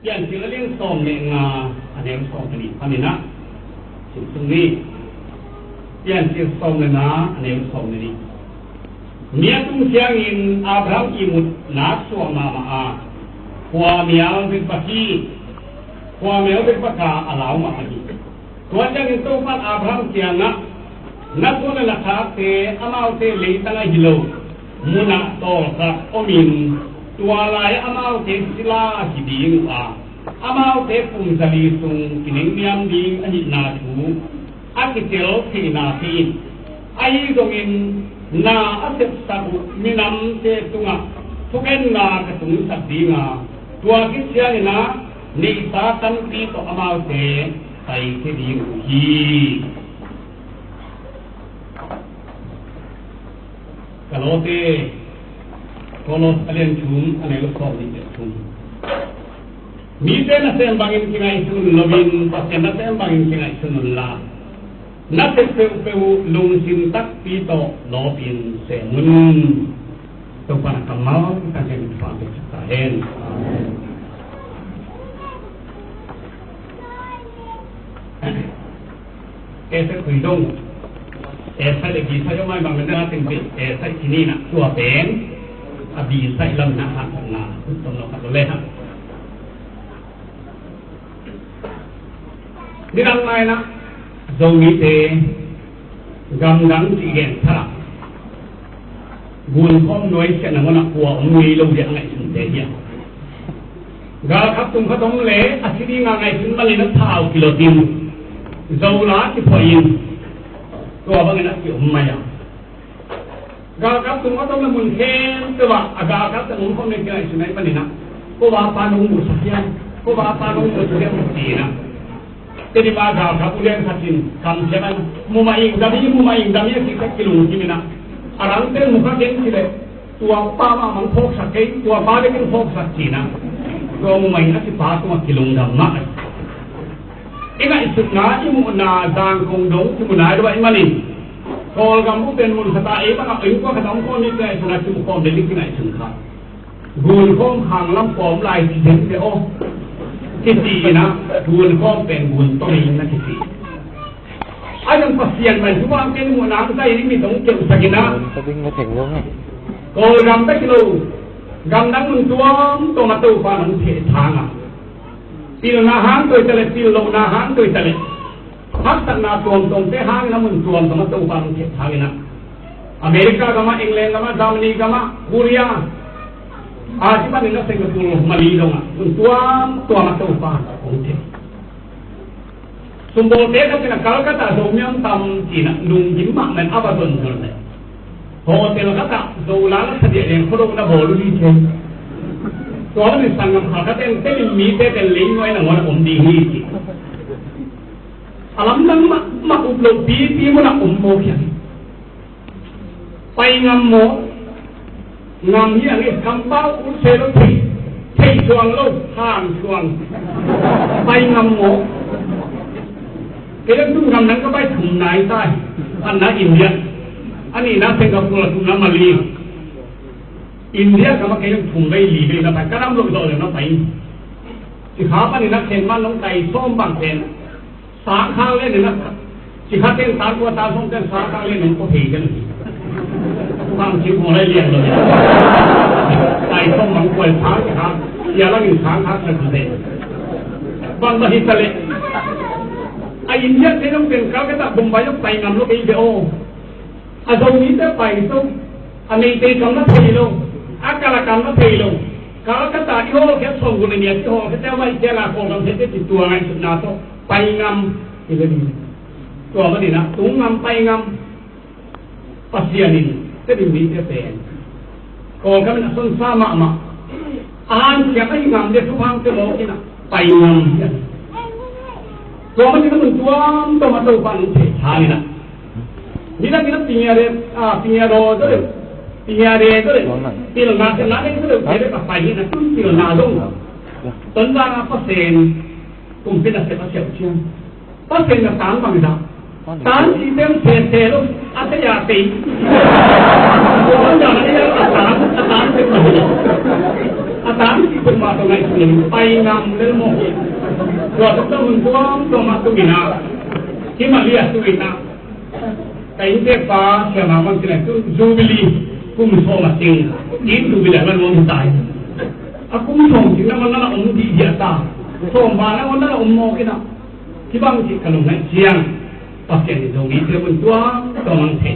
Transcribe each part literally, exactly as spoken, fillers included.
Piancil a lian sawm le nga, a neu sawm le nih panin ah sim sung ni. Piancil sawm le nga, a neu sawm le nih. Mi a tung ciangin Abraham ihmut nak suak mahmah a, khuamial bek baki, khuamial bek baka a lau mahmah hi. Tua ciangin Topa'n Abraham kiangah, na tu le na khakte amaute leitang ahi lo munah tawlkhat omin, tua lai-ah amaute sila hi ding uh a, amaute pum za li sung kinengniam ding ahihna thu a kitel theihna kei in. Ahi zongin na a sepsak uh minamte tungah thukhenna ka tungsak ding a, tua khit ciangin ah neihsa tampi tawh amaute paikhia ding uh hi. Ka lawmte, Kolos a lian thum, a neu sawm nih le thum. Mite nasem bangin kingaihsun loin, Pasian nasem bangin kingaihsun unla, na sep peuhpeuh uh lungsim takpi tawh lawpin sem un. Topa'n a kammal tangin pang pek ta hen. Amen. Ese khui dong. Ese le bisa yo mai bang mende ating bi. Ese kini na tua pen. A bisa ilam na ha na. Tum lo ka lo le ha. Nidang mai na Zomite gamdang ci gen tha. Gunkhawm nuai sian a ngon a kua om ngei lo dia ngaihsun te dia. Galkap tung khat om le a si ding a ngaihsun manin a thau kilot in, Zola kiphuah in, tua bangin a ki om mai a. Galkap tung a tawm le mun khempeuh ah a galkap teng om khawm le kingaihsun ahih manin ah, ko va pa nong musak hiam, ko va pa nong musak hiam ci-in ah. Teni ma galkap ulian khat in kamciam a, mumah ing dam hi, mumah ing dam hi a cih tak kilungkim in ah. A rangte mu kha keng ci leh, tua pa mah mah phawksak kei, tua pa bek in phawksak ci-in ah. Tua mumah ing a ci pa tungah kilungdam mah. I ngaihsutna, i muhna, Zangkong dong kimu nai lo ahih manin, Kawlgam uh pen mun khat ah ei bangah innkuan khat ah om khawm ni, i ngaihsutna kimu khawm ding i ngaihsun kha. Gunkhawm khang lam pawm lai ci ding te aw. Kici in ah, gunkhawm pen gun tawm in na kici. A zang Pasian mah in thupha ken muhna ang zai ding mi tawh keuhsak in ah. Kawlgam bek hi lo, gamdang mun tuamtuam ah Topa nong theh thang a. Pilna hang toi ta leh, pil lohna hang toi ta leh, haksatna tuamtuamte hangin a mun tuamtuam ah Topa hong theh thangin ah, America gam ah, England gam ah, Germany gam ah, Korea, a ci panin a Singapore, Mali dong ah mun tuamtuam ah Topa hong theh. Sumbawlte khat in a Calcutta Zomi om tam ci-in ah, nunggim mahmah in a va zon zon leh, hotel khat ah Zola na sa diah leng khuado na bawl uh hi ci. Tua manin sanggam khat khat in, tel in mite tel lei nuai nangawn a om ding hi ci. A lamdang mahmah, up lopi pi mun ah om mawk hi. Pai ngam maw? Ngam hi a, ngei kampau uh se lo, thei, thei suang lo, hang suang. Pai ngam maw? Kei leng tun ngam nang ka pai thum nai tai. A na India, a nihna Singapore, a thumna Mali. India gam ah kei leng thum vei li vei na pai, ka lam lo zawh le na pai. Sikha panin a khen man nong tai sawm bang pen. Sang khak le nen a, sikha ten sang kua, sang sawm ten sang khak le nen kua phei ken. Sang sing kua lai lian lo. Tai sawm mang kua sang sikha, ia lang in sang khak le kua phei. Bang bang hi ta le. A India te nong pen Calcutta, Bombay nong pai ngam lo kei ve aw. A Zomite pai to, a Meitei kam na thei lo, a Kala kam na thei lo. Calcutta i hawlkhia sawmguk le nih a i hawlkhia te a vai cia na Kawlgam te te ci tua ngaihsutna tawh pai ngam hi le ding. Tua manin ah tung ngam pai ngam. Pasian in te ding mite pen Kawlgam in a sonsa mahmah. A hanciam a hi ngam le thupha hong pia mawk in ah pai ngam hi a. Tua manin a mun tuamtuam ah Topa nong theh thang in ah. Nidang in a pingia re, a, pingia raw zaw le, pingia re zaw le, pilna sepna nei zaw le, te bek a pai hi in ah, tun pilna zong. Tonzang a Pasian kumpi nasep a siauh ciang. Pasian na tang bangzah. Tang cih teng sese lo, a tei a tei. Tonzang a tei a tang, a tang sep bang. A Tang ci peuhmah tawh ngaihsun in pai ngam lel mawk hi. Tua tawh tawh hun tuamtuam ah tu-in ah, hi Malaysia tu-in ah, ka innteek pa siamah bang ci leh tu Jubilee kum sawm a cing, inn Jubilee a nuam hi ta hi. A kum sawm cing na man na om dih dih a ta, sawm val na man na om mawk in ah, hih bang cih ka lungngaih ciang Pasian in Zomite hun tuamtuam mang thei.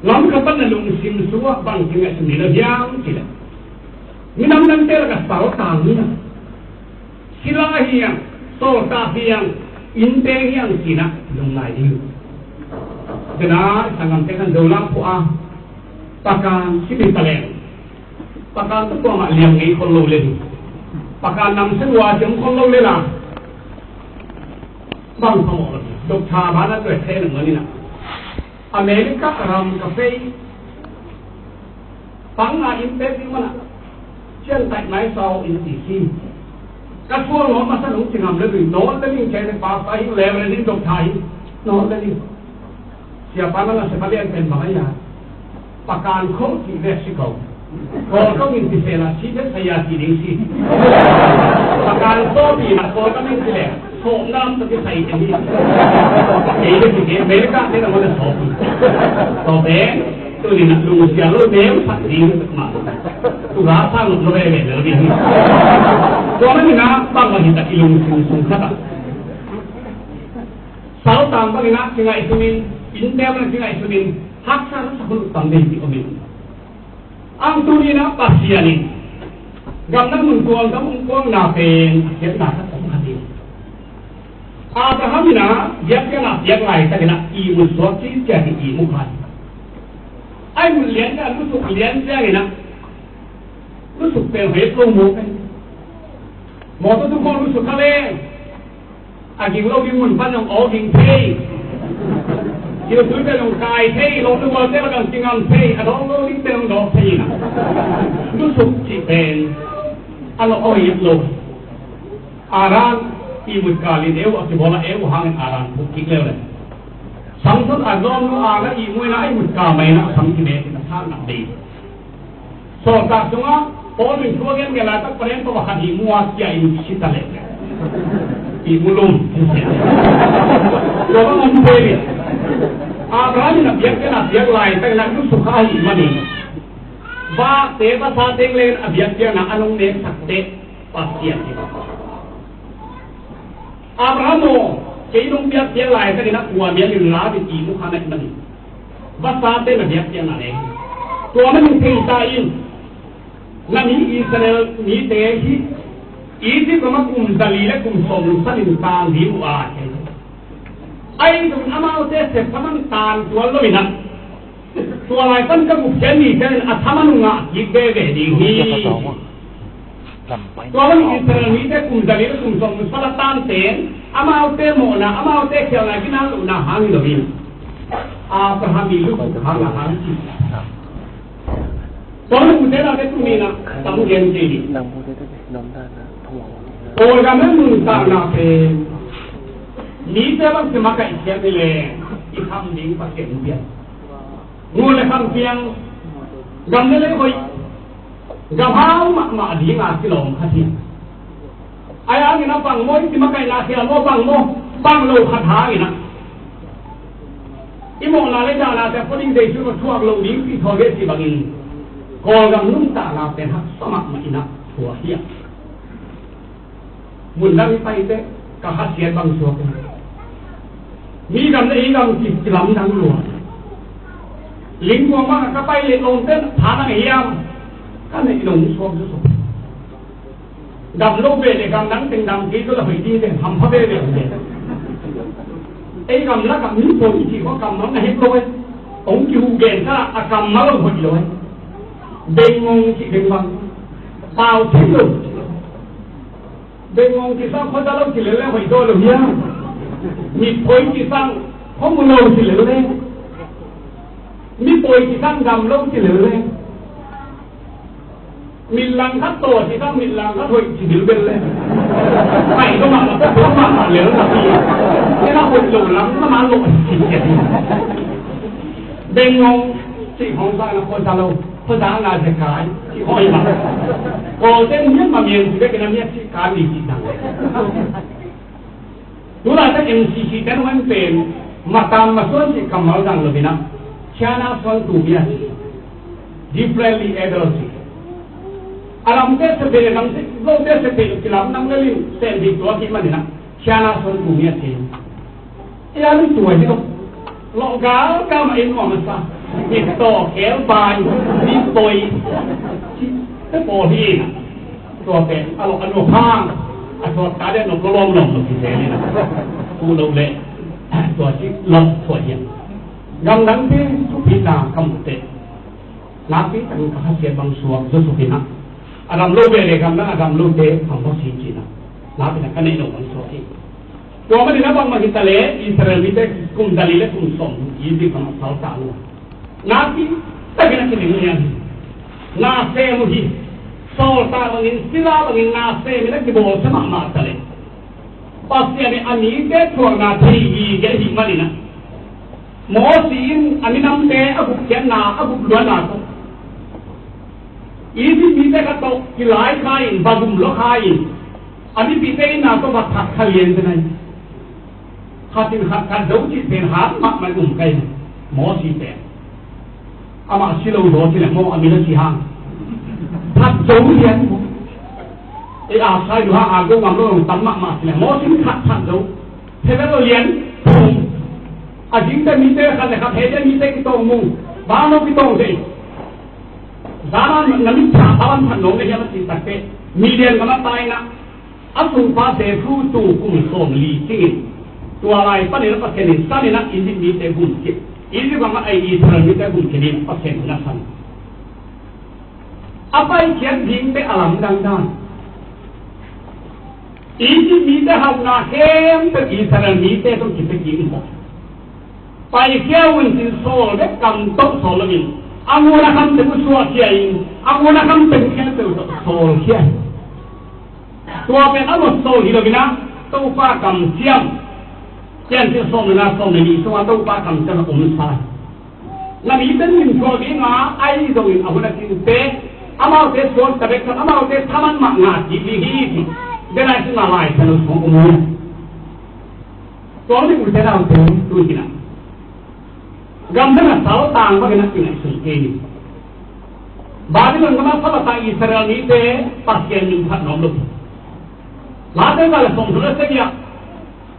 Lamka pan na lungsim sungah bang ci ngaihsun ding lo hiam cih leh, minam dangte lakah saltang hi a, sila hi a, sawltak hi a, innte hi a, ci-in ah lungngai ding. Tua-in ah sanggamte kan zo lang phuah a, Pakan simi taleng, Pakan tawh kuamah liam ngei khol lo lel hi. Pakan nam sen ua siam khol lo lel a, bang phamawh lo hi. Doctor banah tua thei na muan in ah, America ram ka pei, pang a innteek ding manah ciantaih nai sau in ti hi. Ka sual nawn masa nung ci ngam le lui, nawn le ning, kei le pastor hi, reverend hi, doctor hi, nawn le ning. Siapa na nasep a lian pen bang a hi a, Pakan khawh cih vek si ko. Kawlgam in ti sehla si vek sa hi a, ci ding si. Pakan khawh cih na Kawlgam in ci leh sawpna tawh kisai kei hi. Kei le ci kei, America te na mawh le sawp hi. Sawp e, tu-in ah lungsiang lo, neu sak ding mah. Tu ga sang lo veve lo ding hi. Tua manin ah bang mah hi ta, i lungsim sung khat ah saltang bangin ah kingaihsun in, innteek bangin ah kingaihsun in, haksa na sak hun tam ding hi om in. Ang tu-in ah Pasian in gamdang mun tuamtuam hong kuangna pen a khiatna khat om kha ding. Abraham in ah biakpiakna piak laitakin ah ihmut suak cicia hi, ihmu kha hi. A ihmut lian ciang, lusuk lian ciangin ah lusuk pen hoih lo mawk hi. Mawtaw tung khawng lusuk kha leh, a ging lo ding mun pan zong aw ging thei. Kiltui pen zong kai thei, lawmnu gualte lakah kingam thei, a dawng lo ding pen zong dawng thei in ah, lusuk cih pen a lawh aw it lo. Aran ihmut kal in eu a kibawl a, eu hangin Aran phuk kik leuleu. Samson a lawmnu Agar ihmu in ah, a ihmut kal mah in ah a sam kibe in a tha nak ding. Sawltak sungah Paul in thu a gen gen laitak palen tawh a khat ihmu a kia in si ta leh, ihmu lum. Tua bang om thei hi. Abraham in a biakpiakna piak laitakin ah lusuk kha ahih manin, vakte vasa teng le in a biakpiakna a nong neksak teh Pasian hi. Abraham aw, kei nong biakpiak laitakin ah kua mial in la ding, ihmu kha na hih manin, vasate na biakpiakna leng. Tua manin thei ta in, na mi Israel mite hi Egypt lamah kum zali le kum sawm sal in tang ding uh a, thei. Ahi zongin amaute sep thaman tan tuan lo in ah, tua lai pan ka gupkhiat nite in a thaman uh ngah kik veve ding hi. Tua bang Israel mite kum zali le kum sawm sal a tan pen amaute mawhna, amaute khialhna, ginat lohna hang hi lo in, Abraham i lusuk hang a hang hi. Tua bang ute nate tuni in ah tam gen kei ding. Kawlgam in nuntakna pen mite bang ci makaihkhiat ni leh i kham ding Pasian in biak. Ngun le kham piang, gam le lei hoih, gam hau mahmah ding a kilawm kha hi. Ahi hangin a bang maw, i ci makaihna khial maw, bang maw, bang lo khat hangin ah i mawhna le dahnate pua ding, Jesu in a thuak loh ding cih thawi ve cih bangin Kawlgam nuntakna pen haksa mahmah in ah thuak hi a. Mun dang i pai teh ka khasiat bang suak hi. Mi gam le ei gam ki, kilamdang lua. Lingkuang bang ka pai leh lawmte tha nang hiam? Ka neih nong suak suak. Dam lo ve le gam dang teng dam kei zo la hoih ding ve, hampha ve ve ve. Ei gam lakah mi pawh i cih khawng kammal na het lo e. Hong kihuh gen kha a kammal hong hoih lo e. Bengngong cih beng bang. Pau cih lo. Bengngong cih sang khuaza lo cih lel le hoih zaw lo hiam? Mitphoi cih sang khuamu lo cih lel le. Mipoi cih sang dam lo cih lel le. Mit langkhat taw cih sang mit langkhat hoih ci bilbel le. Paih zo mahmah, paih zo mahmah lel na pi. Kei na hoih lo lam na ma lo ci ci. Bengngong cih hong sa na khuaza lo. Pazang na zekai, ci hoih mah. Kawlte'n Myanmar myen ci bek in a miat ci kan ni ci dang. Tulai ta M C C te'n hong en pen, matam masuan ci kammal dang lo in a, China suan tu mia ci. Differently abled ci. A lamte se be lam se, lote se be kilam nang le lim, se bi tua ki man in a, China suan tu mia ci. Ia, mi tua hi lo. Lo gal ka ma in wa ma sa. Mi to kel bai, mi poi. Ci, te po hi na. Tua pen, a lo, a lo hang. A tua ka de no ko lom lom lo ki se ni na. Ku lo le. Tua ci lo tua hi. Gam dang te, tu pi na kam te. Nakpi takin ka khasiat bang suak zo suk in a, a dam lo ve le gam dang a dam lote a mawsi cih na, nakpi takin ka neih lo bang suak hi. Tua manin a bangmah hi ta leh Israel mite kum zali le kum sawm Egypt bang a saltah lo. Nakpi takin a kining lian hi. Na sem uh hi. Sawltak bangin, sila bangin na sem in a kibawlsia mahmah ta leh Pasian in a mite thuakna thei gige ahih manin a, Mosi in a minamte a gupkhiatna, a gupluatna tawh, Egypt mite khat tawh kilai kha in, va gum lua kha in, a mipite in na tawh va that kha lian te nai. Khat in khat that zo cih pen hat mahmah um kei. Mosi pen amah si lo zaw ci leh maw, a min a si hang. That zo lian maw. Ei a sai lu hang a go ngam lo zong tam mahmah ci leh Mosi in khat that zo. Phevel lo lian thum. A dingte mite khat le khat hete mite kitawng mu. Bang lo kitawng thei. Zana na mit tha a van phat nong le hiam a cih takteh Midian gam a tai na. A sungpa Jethro tung kum sawmli cingin, tua lai panin a Pasian in san in a Egypt mite gum khit, Egypt gam a ei Israel mite gum khit in Pasian in a san. A paikhiat dingte a lamdang dan. Egypt mite hauhna khempeuh Israel mite tawh kipia kik in. Paikhia un cin sawl bek kam tawh sawl loin, a ngun a kham teng uh suahkhia in, a ngun a kham teng khempeuh tawh sawlkhia in. Tua pen a lot sawl hi lo in a, Topa kamciam. Piancil sawm le nga, sawm le nih sungah Topa kamciam a om sa hi. Na mite lim suak ding a, ahi zongin a hun a cin te, amaute suan ta bek khat, amaute thaman mah ngah kik ding hi ci. Denai sungah Lai Siangtho sungah om hi. Tua mi ute naute, tu hi na. Gam dang a saltang bangin a kingaihsun kei ni. Babylon gam a saltang Israel mite Pasian min phat nuam lo. Late za le sawm thum le sagih ah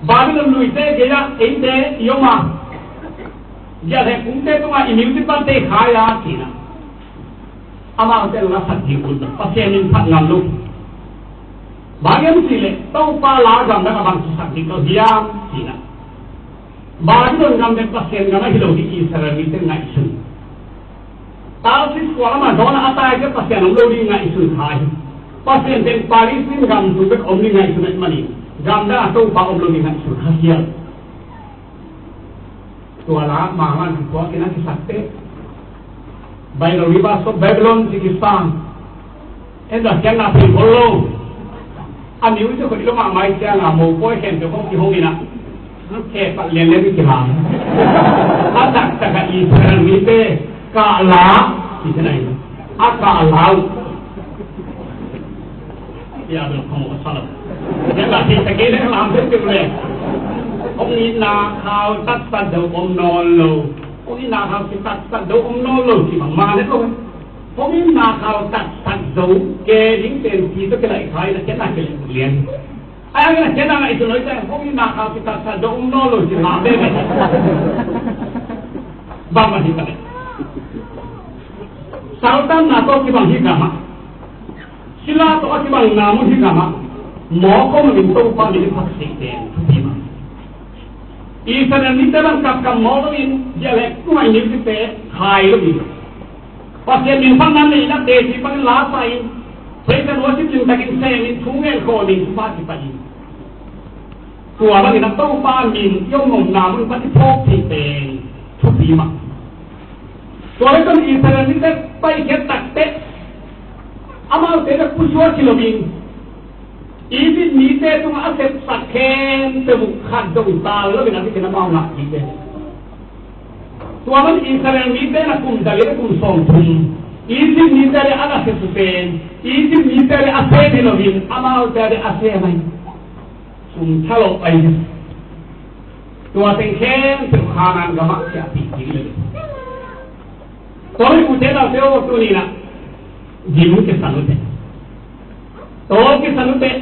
Babylon luite gei ah eite i om a, gialhek kungte tungah i music band te khai a ci na. Amaute la sak ding un, Pasian min phat ngam lo. Bang hiam cih leh Topa la gam dang a bang ci sak ding ka hiam ci na. Babylon gam pen Pasian gam ahi lo ding Israel mite ngaihsun. Tarsis khua lamah dawn a, a tai ciang Pasian om lo ding ngaihsun kha hi. Pasian pen Palestine gam sung bek om ding ngaihsun ahih manin, gam dang a Topa om lo ding ngaihsun kha hial. Tua la mangman kituak in a kisakte. Bai lo riba so Babylon ci kisang. En da kiang na phi bol lo. A music ko i lo mahmah ciang a mopawi khempeuh hong kihong in a, khe pat lianlian in kilam. A taktak a Israel mite kah la, ci te nai. A kah la uh. Ya bel khong a sa lo. Ya la ci ta ke le lam te te le. Hong itna khau tatsat deuh om nawn lo. Hong itna khau kitatsat deuh om nawn lo ci bangmah le ko. Hong itna khau tatsat zo, ke ding pen pi tawh kilaih kha in a, kiatna kilaih lian. Ai, a kiatna ngaihsun lo i ta, hong itna khau kitatsat zo om nawn lo ci la bebe. Bang mah hi ta le. Saltanna tawh kibang hi ka mah. Sila tawh a kibang na mun hi ka mah. Mawk om in Topa min phat sih pen thupi mah. Israel mite bang kapkam mawk lo in, gialhek tungah i music te khai lo in. Pasian min phatna nei in a, teci bangin la sa in, praise and worship limtakin sem in, thu ngen khawm in, thupha kipan in. Tua bangin a Topa min i om omna mun pan i phawk theih pen thupi mah. Tua bek tawh Israel mite paikhiat takteh amaute bek pusuak hi loin, Egypt mite tungah a sepsak khempeuh uh khat zong tal loin a bikin amau ngah kik ve. Tua man Israel mite na kum zali le kum sawmthum Egypt mite a nasep uh pen, Egypt mite a sem hi loin, amaute a sem ahi. Sum tha lo ahi. Tua teng khempeuh Kanaan gamah ciahpih ding hi lo. Tua hi ute naute aw, tuni-in ah gim kisan uh teh. Tawl kisan uh teh.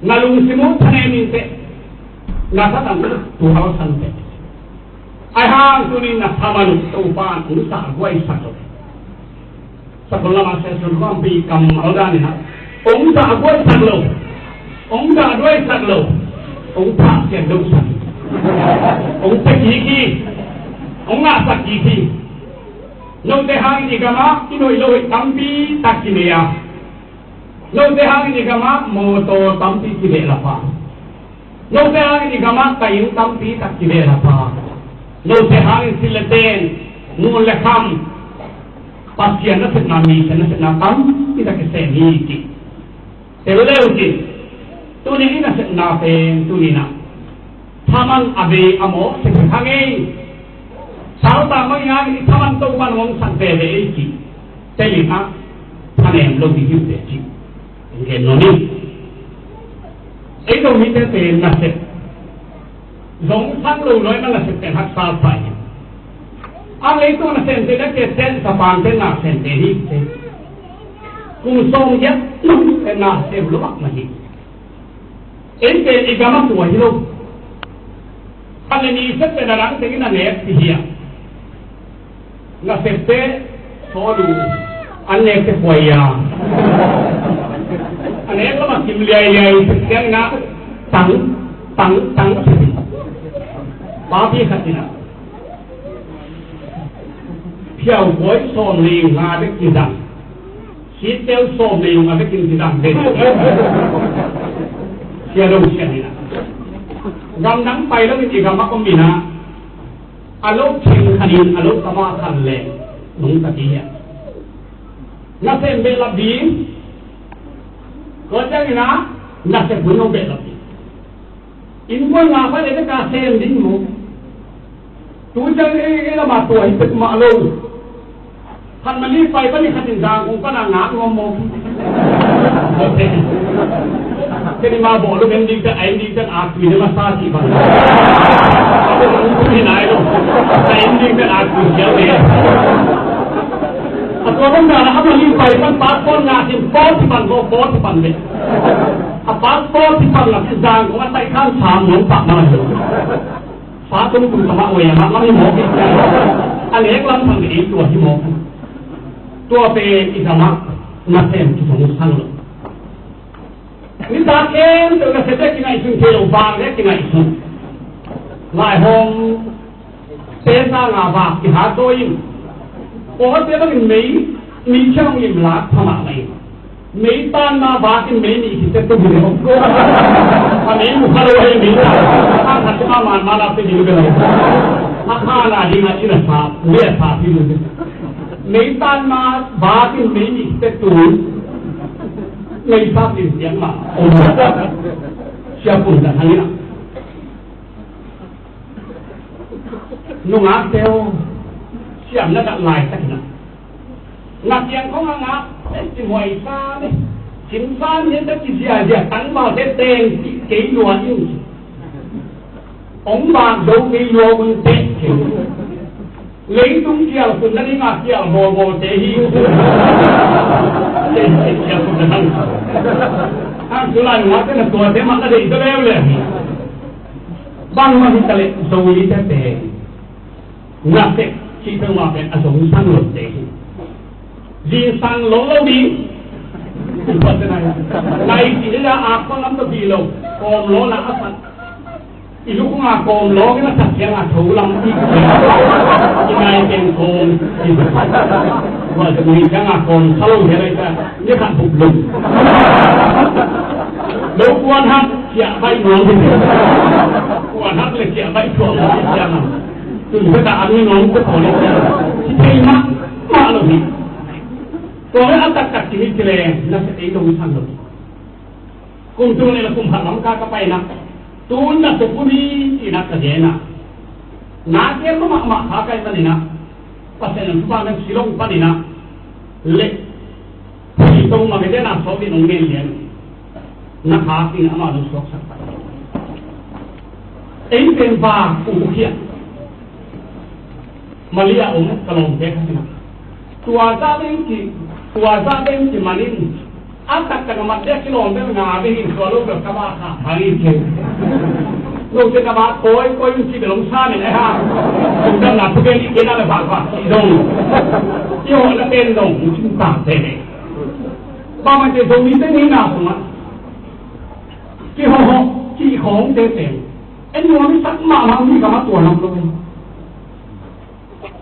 Na lungsim uh thanem in teh. Na satang uh tualsan teh. Ahih hang tuni-in na thaman uh Topa'n hong zahguaisak lo. Sakol lamah Siasun Khuampi kammal danin ah, hong zahguaisak lo, hong zahguaisak lo, hong thahsiat lo sak hi. Hong pia kik hi. Hong ngahsak kik hi. Note hangin i gamah i hoih lo hoih tampi tak kinei a, note hangin i gamah mawtaw tampi kibehlap a, note hangin i gamah taing tampi tak kibehlap a, note hangin silh le ten, ngun le kham, Pasian nasepna, mite nasepna tampi tak kisem hi ci. Tel le uh cin, tuni i nasepna pen tuni-in ah thaman a bei a mawk sese kha ngei. Saltang mah i ngak in i thaman Topa'n hong sak veve ei ci. Tel in ah thanem lo ding hi uh teh ci. Gen nuam ing. Ei Zomite pen nasep zong sang lo, nuai mah nasep pen haksa pah hi. A, leitung nasemte na ke ten sapante nasemte hi te. Kum sawm giat nung te nasem lo mahmah hi. Ei pen i gamah tua hi lo. Khat le nih sep pen a dang tengin a nek ti hi a. Nasepte sawl uh, an nekte kuai a. A nek lamah kim liailiai sep ciangin ah tang, tang, tang sep hi. Papi khat in ah phiau kuai sawm le nga bek kizang. Sitteu sawm le nga bek in kizang den. Sia lo sia hi na. Gam dang pai lo in i gam a om in ah. A lo cheng khan in, a lo kama khan le nong ta ti hi a. Nasem behlap ding. Tua ciangin ah nasep hun nong behlap ding. Innkuan nga pha le ka sem ding maw. Tu ciang ei, ei lamah tua hi pek mah lo. Khan mali pai pan i khat in Zangkong pan a ngak nuam maw. Kei ni ma bawh lo en ding teh, a en ding teh a tui ne masa cih bang. Tui nai lo. A en ding teh a tui siau ne. A tua bang dan a mali pai pan passport ngak in pawt hi pan ko, pawt hi pan beh. A passport hi pan ngak in Zangkong a taih khan sam nuam pah mah lo. Fa tung tung kamah wei a mah lam hi mawk hi. A nek lam thang ei tua hi mawk. Tua pen i gamah nasem kizong sang lo. Nitak khempeuh nasep le kingaihsun thei lo, vak le kingaihsun. Laihawm pesa nga vak kihat zaw in. Pawlte bangin mei, mei ciang lim lak pha mahmah in. Mei tan ma vak in mei nih khit teh tum hi lo. A mei mu kha lo hi mei tan. A khat ma man ma lap teh hi lo. A kha na ding a inn a sap, mei a sap hi lo. Mei tan ma vak in mei nih khit teh tum. Mei sap in siang ma. Om. Sia pun dan hang in a. Nungakte aw, siamna dah laitak in a. Na kiang khong a ngak, eh, kimuai sa ni. Kim sa ni, ta kiziazia tangvalte teng kei lua in. Ong vak zo kei lua un teh kei. Leitung kial khun na ding a kial bawlbawlte hi. Kial khun na ding. Hang tu lai nungakte na tuate mah na deih ta leuleu hi. Bangmah hi ta leh Zomite pen nasep cih peuhmah pen a zong sang lote hi. Zingsang lo lo ding. Nai cih leh a khualam tawh hi lo. Kawm lawna a sat. I lukung a kawm lawng in a sat ciang a tho lam i nai pen kawm. Tua zong hi ciang a kawm sa lo hi lai ta. Ni khat bup lum. Lo kuan hak ciah baih nuam hi. Kuan hak le ciah baih thuah nuam hi ciang. Tun ka ta an nuam ko ko le ciang. Ci thei mah mah lo hi. Tua le a taktak ci hi ci le nasep ei lo sang lo. Kum tung le kum khat lam ka ka pai na. Tun nasep hun hi ci na ka gen a. Na kem mahmah kha kai pan in a. Pasian in thupha na Shillong pan in a. Le, phuitong mah bek na sawm in hong ngen lian. Na kha in amah lo suaksak ta. Ei pen va uh khiat. Malaysia om ka lawmte khat in ah, tua zah beng ci, tua zah beng ci manin, a taktak a mat dek kilawm bel nga beng in tua lo bel ka ba kha bang in ci. Lo te ka ba koi koi un ci bel om sa min ai ha. Kum dam na thu beng i kena le ba ba ci dong. Ci ho na pen dong ci ta te. Ba ma te Zomite ni na sung ah, ci ho ho ci khong te te. En nuam i sak mahmah mi ka ma tua nam lo.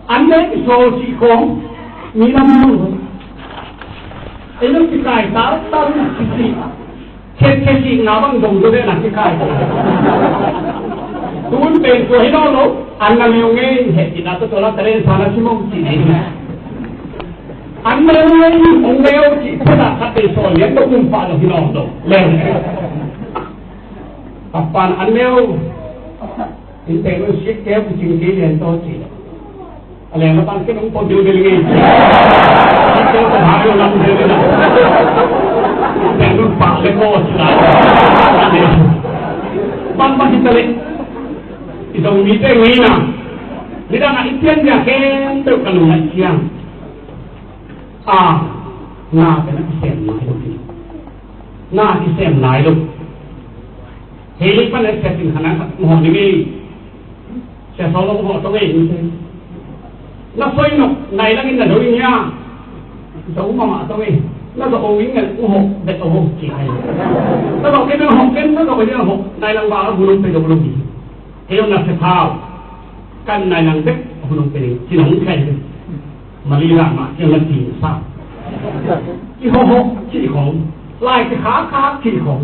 An le i sawl sih khawng mi lam lo. Ei lo kikai tal tal na kisih. Khe khe sih na bang dong lo de na kikai. Tun pen tua hi lo lo. An na liu ngei he ina to tola talen sa na simong sih ni. An na liu ngei ong leo sih. Pha da khat te sawl lian to kum pa lo hi lo lo. Leo. Kapan an leo. Inntek un sik keu kicing kei lian tawh ci. A leng a pan ken hong pawt deuhdeuh ngei. Sik keu tawh hang lo lam deuh deuh na. Inntek un pah le kaw ci lai. Bang bang hi ta leh. I Zomite ngei na. Nidang a i pian dia khempeuh ka lung a i ciang. A, na pen a kisem nai lo. Na kisem nai lo. Hei lei pan a siasin khan a khat hawh ni ngei. Sia Sawlong hawh tawh ngei ni se. Na soi nok nai langin na do in hia? Do mahmah tawh ngei. Na do o in ngal u hawh bet o hawh ci ai. Na do ken na hawh ken na do ken na hawh nai lang ba a bu nong pe do lo hi. Hei om na se phau. Kan nai lang bek a bu nong pe ni ci nong kai bek. Mali ram ah kiang na cing sa. Kihohok cih khong, lai kikhakkhak cih khong.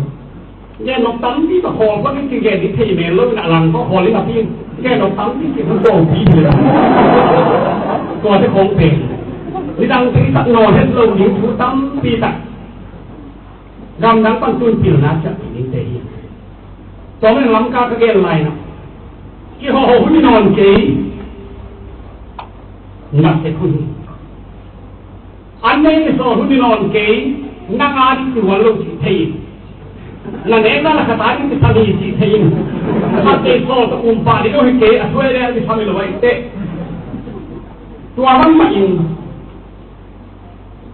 Gen nop tampi ta khawl khuan in kigen ding thei men lo in a lang khawl khawl in a pi. Gen nop tampi cih khong kawng pi hi le. Tua te khong pen. Nidang te i tak nawn het lo ding thu tampi tak. Gamdang pan tun pilna ciah kei ding te hi. Tua man lamka ka gen lai na. Kihoho hun i nawn kei. Nasep hun. An nei le sawl hun i nawn kei. Nang a ding kihuan lo cih thei in. Na nek na la khat a ding kisam hi cih thei in. Khat kei sawl tawh um pah ding lo hi kei. A thuai le a kisam hi lo a i teh. Tua man mah in.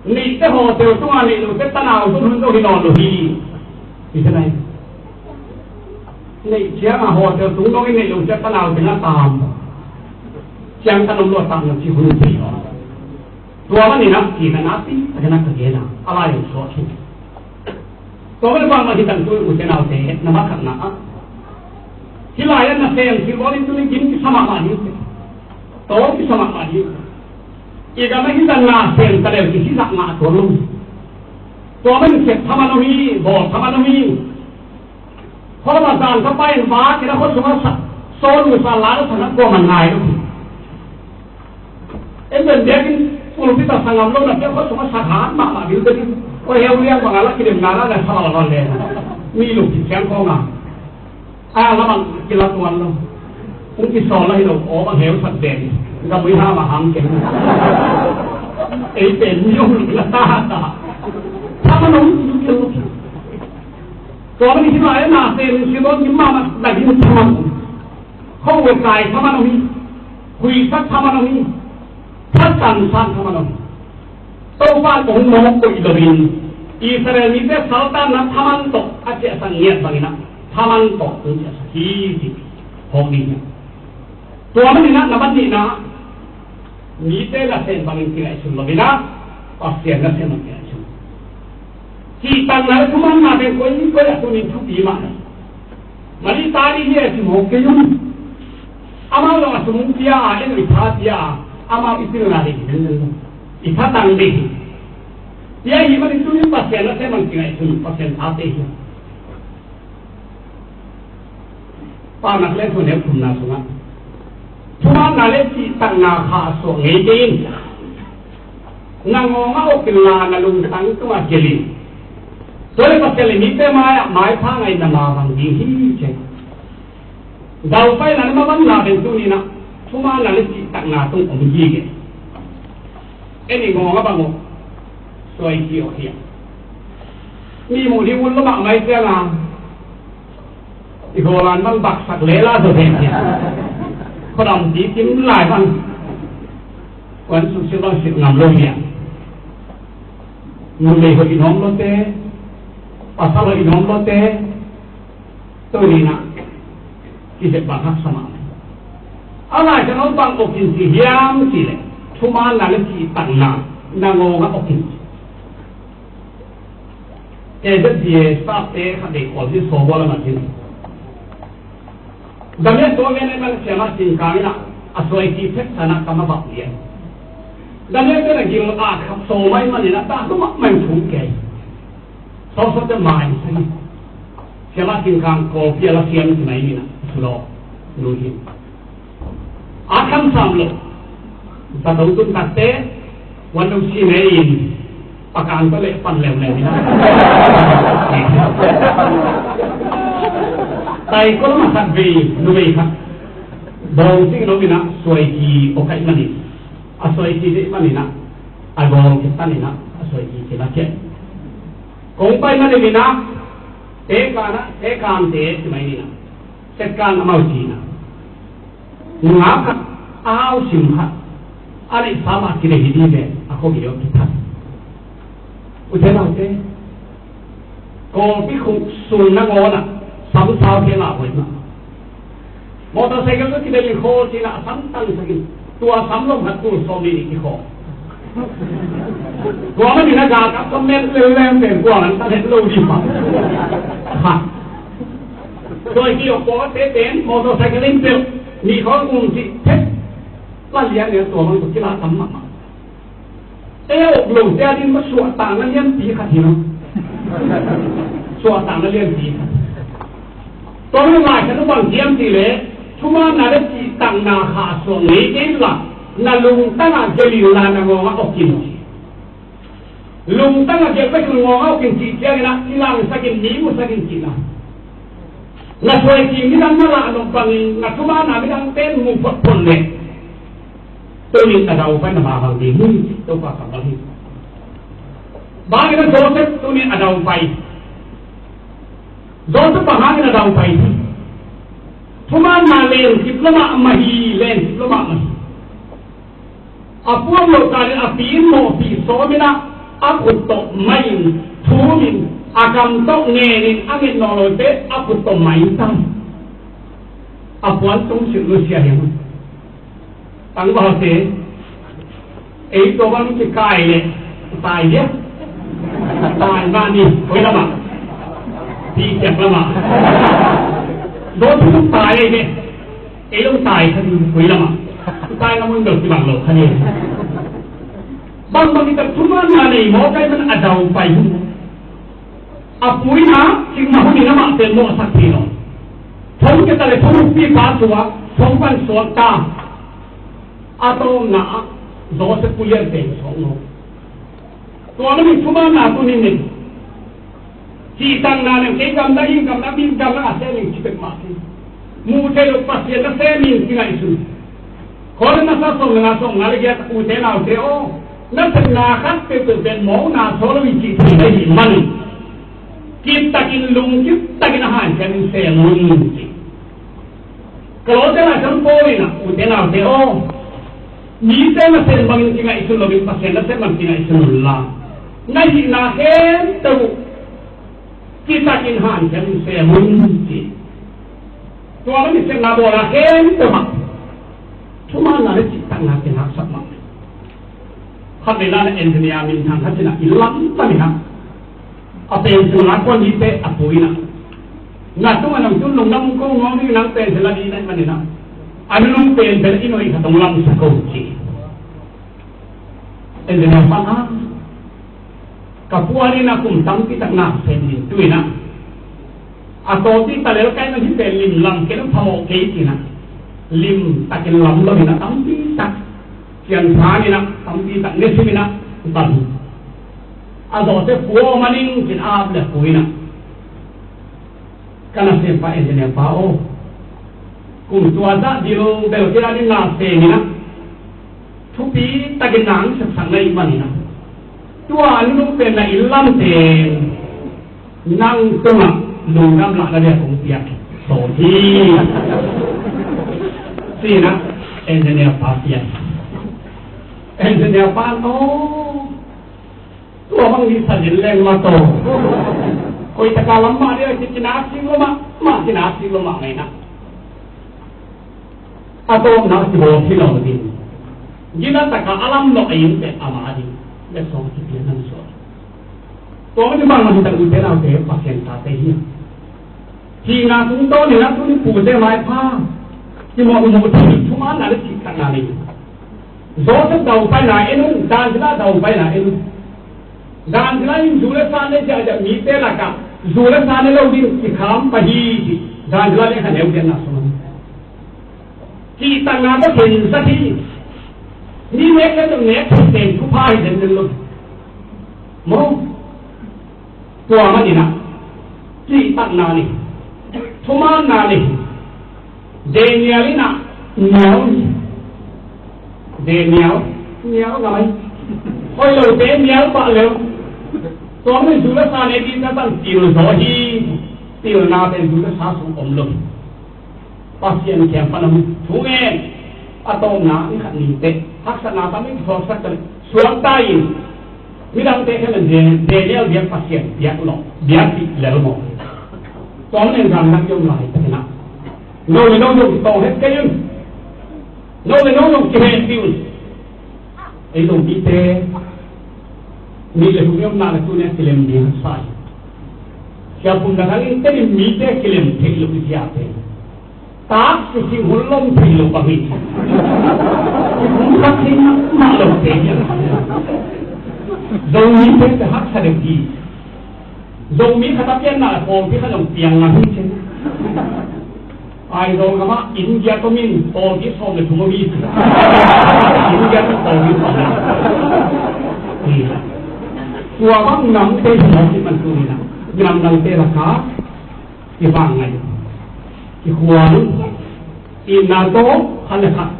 Neihte hotel tungah neih lote tanau zong hun zo hi nawn lo hi. Hi te nai. Neih ciangah hotel tung dongin neih lote tanau tengah tam. Ciang kan om lo a tam na ci hun ci. Tua manin a kina napi a kina ka gena a lai suak hi. Tua bel bangmah hi tangtun ute naute na makhatna ah. Hih lai-ah nasem silbawl in tuni gim kisa mahmah ding. Tawl kisa mahmah ding. I gam ah hih zah nasem talel kisizah ngah tuan lo. Tua man sep thaman om hi, bawl thaman om hi. Khuama zan ka pa in va kina khua sungah sa, sawn nusa la na sa na kua man ngai lo. En ben biakinn pulpit ah sangam lo na pia khua sungah sakhan mahmah bil te ding. Kua heu liang bang a la kidem na la na sa la la le. Mi lungkip ciang kong a. A la bang kila tuan lo. Kung kisawl la hi lo aw bang heu sak den. Ka mui ha ma ham keng. Ei pen mi ong la ta ta. Tha ma nong kil lo. Tua man hi lai na ten si don kim ma ma da gin tha ma. Khuakai thaman om hi, huisak thaman om hi, thasansan thaman om hi. Topa in hong mawk koih loin Israel mite saltanna thaman tawh a ciahsak ngiat bangin ah thaman tawh hong ciahsak hi, ci. Hong ding hi. Tua manin ah na ban nihna ah mite nasem bangin kingaihsun lo in ah, Pasian nasem bangin kingaihsun. Cihtakna le thumanna pen koi koi a tunin thupi mah hi. Mali tari hi a sim hong kei un. Amau lo a sum pia a, en i tha pia a, amau i pilna ding hi ven ven lo. I tha tang ding hi. Pia hi manin tunin Pasian nasem bangin kingaihsun, Pasian thate hi. Paunak le thuneih thumna sungah thumanna le cihtakna khahsuah ngei kei in. Na ngawng ah uk inla na lungtang tungah gelh in. Tua le Pasian le mite mai-ah maipha ngaihna na bang ding hi ci. Daupaina le mabanna pen tuni-in ah thumanna le cihtakna tung om hi. En i ngawng ah bang uh, Suai ki awk hiam. Mi muh ding un lo mahmah i ciang a, i gawlan bang baksak lela zaw hen hiam. Khuadam ti kim lai bang. Kuan suk sil bang sil ngam lo hiam. Numei hoih i nuam lote, pasal hoih i nuam lote, tuni in ah kizep bang haksa mah. A Lai Siangtho bang awk in ci hiam cih leh, thumaanna le cihtakna na ngawng ah awk in ci. Kei zet bia staff te khat dei kawl ci sawm bua lam ah ci. Daniel tua ngen en man siamah Cing Kang in ah a suai ki phet san ah kam a vak lian. Daniel te na gil a khap sawm mai man in ah dah tua mah man thum kei. Sawsawte mai sa hi. Siamah Cing Kang kawlpi a la siam ci mai ni na. Sulaw. Nu hi. A kham sam lo. Sa to tun takte. Wan lo si ne in. Pakang to le pan leu leu ni na. Tai ko lo ma khat vei, numei khat. Bawng sing lo mi na, suai ki awk kai man in. A suai ki dei man in a. A gawl ki tan in a. A suai ki ki la kiat. Kong pai mah ni mi na, te kan a, te kan te ci mai ni na. Set kan amau ci na. Nungak khat, a au sim khat. A neih sa mah kidei hi ding ve, a khuami aw kithat. U te nau te. Kawlpi khuk sung nangawn ah, sam sau khe ngah hoih mah. Motorcycle tawh kidel in khawl cin ah a sam tangsak in. Tua sam lom khat tul sawm nih nih kikhawl. Tua manin a galkap tawh met leuleu pen kuang an tan het lo ding mah. Khat. Tua i ki-awk pawlkhatte pen motorcycle in pelh nih khawng um cih phet. La lian nia tua bang tawh kila tam mahmah. Ei a uk lote a ding mah suahtakna lianpi khat hi lo. Suahtakna lianpi khat. Tua mi Lai Siangtho bang hiam cih leh, thumaanna le cihtakna kha suak ngei kei la, na lungtang ah gelh in la na ngawng ah awk in. Lungtang ah gelh bek in ngawng ah awk in cih ciangin ah, kilangsak in mi musak in cihna. Na suai cih midang na lah nop bangin, na thumaanna midang pen mu photphot leh. Tunin a daupai na mah bang ding hi, Topa kammal hi. Bangin a Joseph tunin a daupai. Joseph bang hangin a daupai hi. Thumaanna len kip lo mahmah hi, len kip lo mahmah hi. A puan lo kalin a pi in mawhpih sawmin ah, a khut tawh mai in, thum in, a kam tawh ngen in, a nget nawn lote, a khut tawh mai in tai. A puan tung silh lo sia hi. Tangvalte, ei tua bang kikai leh, tai dia. Tai mah ni, koi lamah. Pi siak lamah. Dawt thum tai ei ve. Ei lo tai kha ni, koi lamah. Tai lam un dawt kibang lo kha ni. Bangbang i tak thumaanna nei mawk ai man a daupai hi. A pu in ah, cik mah hun in amah pen mawhsak thei lo. Thong keta le thong pipa suak, thong pan suak ta. A tawpna ah, Joseph pu lian pen suak lo. Tua manin thumaanna tuni in. Cihtakna le kei gamdang in gamdang in gamdang a sem in ci pek mah hi. Muh theih loh Pasian na sem in ci ngaihsun. Korin masa sawm le nga, sawm nga le giat, ute naute aw, na sepna khat peuhpeuh pen mawkna suak lo in cih theih na hih manin, kiptakin lungkiptakin a hanciamin sem un ci. Kolose Lai Siangtho Paul in ah, ute naute aw, mite nasem bangin kingaihsun loin Pasian nasem bangin kingaihsun unla, na hihna khempeuh uh kitakin hanciamin sem un ci. Tua bangin sepna bawlna khempeuh ah thumaanna le cihtakna kinaksak mah. Khat vei la na engineer minthang khat in ah i lamdang in ah, a pen sung a kuan dite a pu in ah, na tung a nang tun lungdam ko ngawng ding nang pen sila di na man in ah, a nunung pen pen i noi khat hong lamsak ko ci. Engineer pa ah, ka puan in ah kum tampi tak na sem in tu in ah, a tawpna talel kai na hi pen lim lam kei na phamawh kei ci in ah, lim takin lam lo in ah tampi tak cian phan in ah tampi tak ne sim in ah, tam. A zawhte pu aw maning cin ap le pu in ah, ka nasempa engineer pa aw, kum tua zah dil bel kei a ding nasem in ah, thupi takin nang sepsak na ih man in ah, Tua a nunung pen na inn lamte nang tungah lungdam lahna dia kong piak sawm hi. Sinah engineer pa piak. Engineer pa aw, tua bang ni sa din leng mah tawh. Koi taka lam mah dia ci kina sing lo mah, mah kina sing lo mah ngaina. A tawpna kibawl hi lo ding. Gina taka a lam lo a inn pek ama ding. Le sawng kipia nan suak. Tua mah ni bang mah hi tak ute naute Pasian tate hi. Hihna tungtawn in a tuni pute maipha kimawh muh thei thumanna le cihtakna nei. Joseph daupaina en un, dan sila daupaina en un. Dan sila in zu le sa ne ziahziah mite lakah zu le sa ne lo ding kikham pah hi ci. Dan sila le kha neu genna sung. Cihtakna tawh khensak hi. Mi nek le tawh nek thei pen thupha hi den den lo. Maw. Tua maninah cihtakna ni, thumanna ni. Daniel inah nial ni. Daniel nial ngai. Hoi lote nial pah leu. Tua manin zu le sa ne ding na tang til zaw hi. Tilna pen zu le sa sung om lo hi. Pasian kiang pan a thu ngen. A tawpna ni khat ni teh haksatna tam in thawksak ta le suakta in midangte khen a Daniel biak Pasian biak lo biak ti lel maw. Tawm nen zang nak yom lai ta kena. No le no zong tawng het kei un. No le no zong kihen ti un. Ei Zomite nih le thum i omna le tuni a kilem ding haksa hi. Siaphum na thangin tenin mite kilem theih loh i ziate tak sising hun lom theih loh bang hi. Hun khat theih mahmah lote hi. Zomite te haksa deuh hi. Zomi khat a pianna le pawlpi khat zong piang ngam hi cin. Aizawl gamah India tomin pawlpi sawm le thum om hi ci. India tomin pawlpi sawm le thum. Tua bang namte hi mawk hi man tu ni na. Minam dangte lakah kivang ngai. Kikhual. Itna tawh khat le khat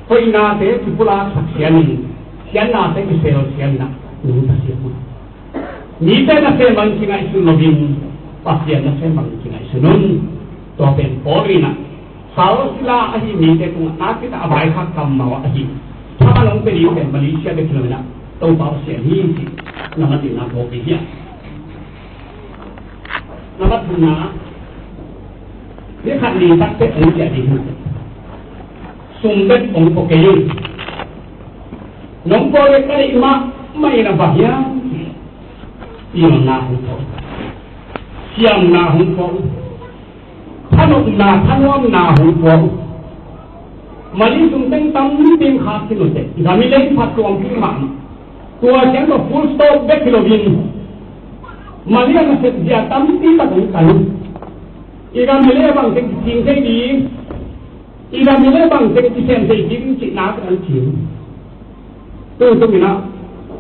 hoihnate kipulak sak siamin, siannate kisel siamin ah nungta siam un. Mite nasem bangin kingaihsun loin Pasian nasem bangin kingaihsun un. Tua pen Paul in ah sal sila ahi mite tungah nakpi tak a vaikhak kammal ahi thaman hong pia ding pen Malaysia bek hi lo in ah Topa Pasian hi ci. Na man in ah Paul hi a. Na man in ah ni khat ni tak pek hong ciah ding hi. Sum bek hong pua kei un. Nong pua bek ka deih mahmah in a bang hiam? Pilna hong pua uh. Siamna hong pua uh. Thanopna thanuamna hong pua uh. Mali sung teng tampi khak khin uh teh. Gam i lei phat tuampi mahmah. Tua ciang tawh full stop bek hi loin Mali a nasep zia tampi tak hong kan uh. I gam i lei a bang teng kicing thei ding. I gam i lei bang teng kisem thei ding cihna kan cih. Tung tung in ah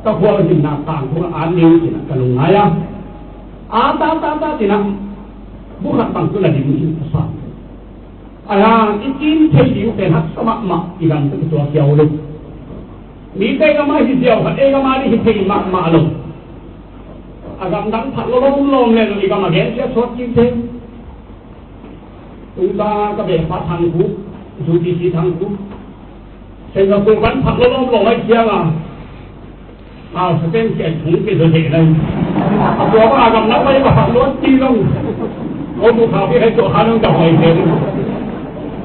ka khual hinna tang tung a an ning in ah ka lungngai a. A ta ta ta in ah bu khat bang tu la ding in ka sa. Ahi hang i cin thei ding pen haksa mahmah i gam tawh kituak hiau lo. Mite gam ah hi ziau khat ei gam ah ding hi thei mahmah lo. A gam dang phat lawlawm lawm le lo i gam ah gensia suak cin thei. Tungta ka beh pa Thang Khup, U T C Thang Khup. Singapore kan phat lawlawm lawm ahi ciang a. Au, sa ten sia thung ke zo de lai. A tua ba gam na pai ba phat lawm ti long. Ko bu kha bi hai to kha long da hoi de.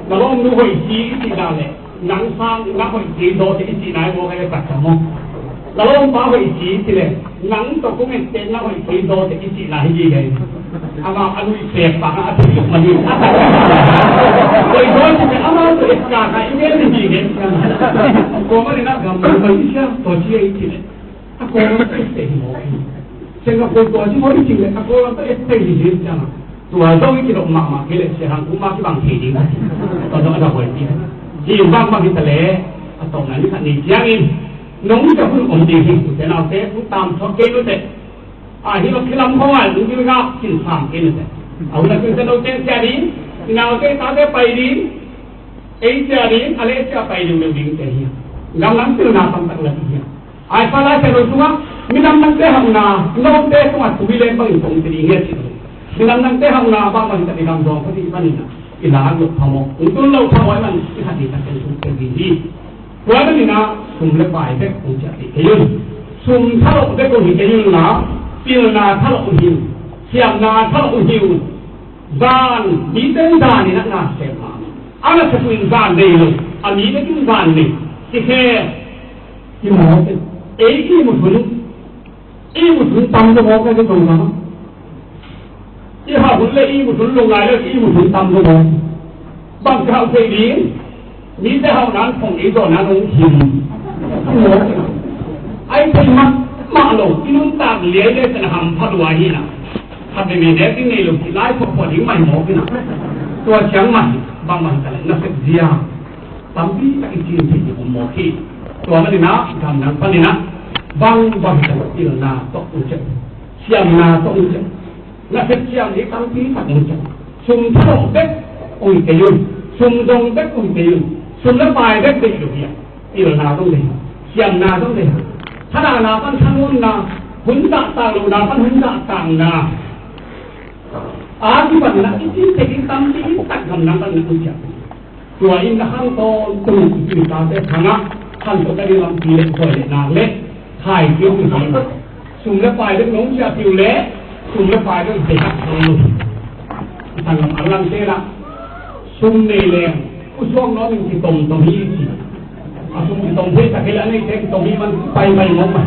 Na lawm nu hoi ci ci da le. Nang sang na hoih kei daw te i cihna hi maw, ka le tak ka maw? Ka lawmpa hoih ci ci le nang tawh kong en pen na hoih kei daw te i cihna hi ding hi. Amah a lui pek pa a thei luk ma ding a tak. Hoih daw ci le amah tawh et ka ka i vel hi ding hi. Kua ma le na gam na hoih sia tawh ci hi ci le. A Kawlgam tawh et thei hi maw? Singapore tua ci maw i cih leh a Kawlgam tawh et thei hi hi ciang a. Tua zong i kidop mahmah kei leh Sia Thang Khup mah kibang thei ding. Tua zong a dak huai ti. Hi bang bang hi ta leh a tawpna ni khat ni ciangin nong sia hun om ding hi. Ute naute hong tam thuak kei lute. A hi lo khilam khawng a hong gilgap kin sam kei lute. A hun a kin sa no ten sia ding. I naute i tate pai ding. Ei sia ding a le sia pai ding lo ding te hi. Gam lam pilna tam tak la hi. Ai, Paul Lai Siangtho sungah minam dangte hauhna note tungah tui leng bangin tong te ding hi a ci. Minam dangte hauhna bang bang hi ta, i gamzawng khat i panin ah i lak loh phamawh, hong tun loh phamawh i man i khat i khat teng sung teng ding hi. Tua manin ah sum le pai bek hong ciah kei un. Sum thalawh bek hong hi kei un la, pilna thalawh hong hi un. Siamna thalawh hong hi un. Zan, mite in zan in a na sem mahmah. A nasep uh in zan nei lo, a mi bek in zan nei. Kikhe, kimawk in. Ei ihmut hun, ihmut hun tam lo mawk a, kei zong zang. I hauh hun le ihmut hun, lungngai le ihmut hun tam lo mawk. Bang ci hauh thei ding? Mite hauh nan phong ei zaw nan hong him. Ai thei mahmah lo, i nuntak liai le pen hampha lua hi na. Khat veve nek ding nei lo, lai phuahphuah ding mah hi mawk hi na. Tua ciang mah hi, bangmah hi ta leh nasep zia tampi tak i cin thei ding om mawk hi. Tua manin ah gamdang panin ah bangbang hi ta leh pilna tawh hong ciah, siamna tawh hong ciah. Nasep ciang hi tampi tak hong ciah. Sum thalawh bek hong hi kei un. Sum zong bek hong hi kei un. Sum le pai bek deih lo hi a, pilna zong deih a, siamna zong deih a, thahatna pan thanuamna, hun zahtak lohna pan hun zahtakna, a kipanna i cin thei ding tampi tak gamdang pan na hong ciah. Tua in na khang tawntung i pi i tate khangah khan tawh ka ding lampi le khuai le nak le khai kio i hi. Sum le pai deuh nong ciah piu le, sum le pai deuh i hak dong lo. I tanglam a lam te na sum nei leng pusuak nuam in kitom tom hi ci. A sum kitom thei tak hi le a neite kitom hi man pai pai mawk man.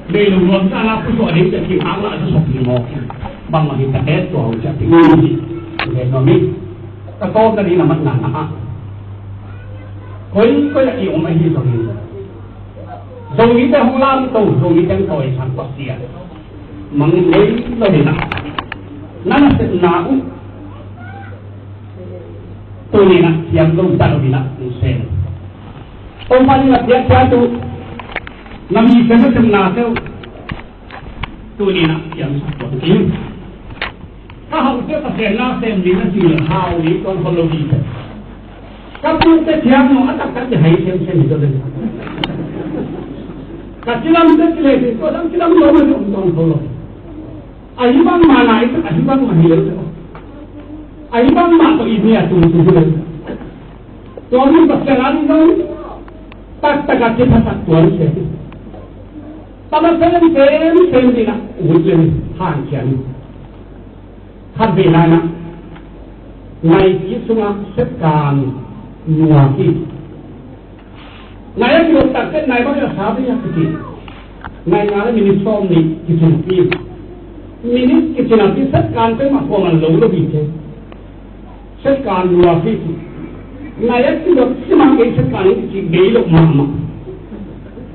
Nei lo nuam sa na pusuak ding te ki hak la sa sop hi mawk. Bangmah hi ta het tua hong ciah piu hi. Hi het nuam hi. Ka tawpna ding a matna na ah, koikoi ah i om ahi zongin, Zomite hong lamto, Zomite hong tawisang Pasian mang ngei lo hi na. Na nasepna uh tuni in ah thiam lo ta lo hi na, hong sem. Topa in na piak piak uh, na mi sem nasepnate uh tuni in ah thiamsak tuan kei in. Ka hauhte Pasian na sem ding na ci leh hau ding tuan khol lo ding. Ka pute thiam lo a taktak te hai semsem hi zaw ding. Ka cilamte ci leh ding tua dang cilam lo na om tuan khol lo. Ahi bangmah na i tak, ahi bangmah hi lel te. Ahi bangmah tawh i mi a tung tung hi lel. Tua mi Pasian a ding zong taktak a kiphasak tuan se. Tama sem sem sem ding a ut leng hanciam. Khat vei lai na, nai kip sungah setkan nua hi. Nai a kilawh tak teh nai bang a sa vei a kici. Nai nga le minit sawm nih kici napi, minit kici napi setkan peuhmah kuaman lo lo hi ce. Setkan nua hi ci. Nai a kilawh simah kei setkan hi ci bei lo mahmah.